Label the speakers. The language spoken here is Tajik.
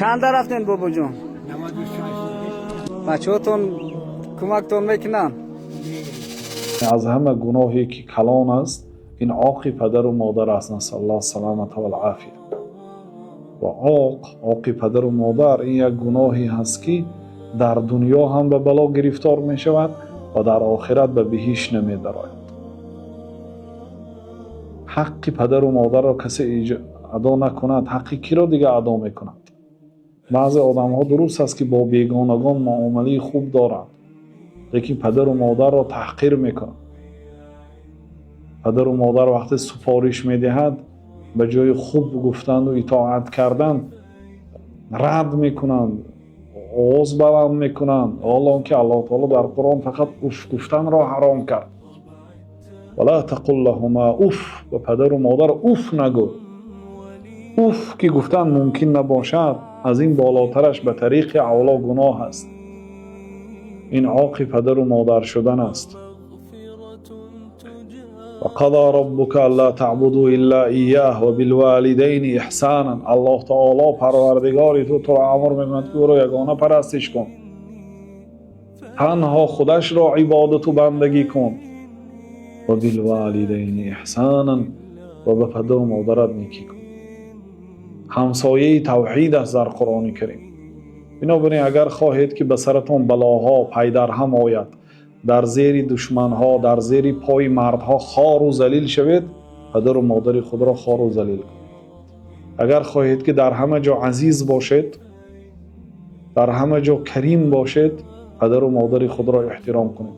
Speaker 1: Чанда рафтен, бобоҷон?
Speaker 2: 96.
Speaker 1: Бачаҳотон кӯмактон мекунанд?
Speaker 3: Аз ҳама гуноҳе ки калон аст, ин оқи падару модар аст. نسأل الله السلامة والعافية. Ва оқи падару модар ин як гуноҳе ҳаст, ки дар дунё ҳам ба бало гирифтор мешавад ва дар охират ба биҳишт намедарояд. Ҳаққи падару модарро касе адо накунад, ҳаққи киро дига адо мекунад? Баъзе одамҳо, дуруст аст, ки бо бегонагон муомилаи хуб доранд, лекин падару модарро таҳқир мекунанд. Падару модар вақте супориш медиҳад, ба ҷои хуб гуфтанду итоат кардан рад мекунанд, овоз баланд мекунанд. Ҳоло он ки Аллоҳ таоло дар Қуръон фақат уф гуфтанро ҳаром кард: ولا تقل لهما أف. Ба падару модар уф нагӯ. Уф ки гуфтан мумкин набошад, аз ин болотараш ба тариқи авло гуноҳ аст. Ин оқи падару модар шудан аст. وقضى ربك ألا تعبدوا إلا إياه وبالوالدين إحسانا. Аллоҳ таоло, Парвардигори ту, туро амр мекунад, ки ӯро ягона парастиш кун, танҳо худашро ибодату бандагӣ кун. وبالوالدين إحسانا. Ва ба падару модарат некӣ кун. Ҳамсояи тавҳид аст дар Қуръони Карим. Бинобар ин, агар хоҳед, ки ба саратон балоҳо пайдарҳам ояд, дар зери душманҳо, дар зери пои мардҳо хору залил шавед, падару модари худро хору залил кунед. Агар хоҳед, ки дар ҳама ҷо азиз бошед, дар ҳама ҷо карим бошед, падару модари худро эҳтиром кунед.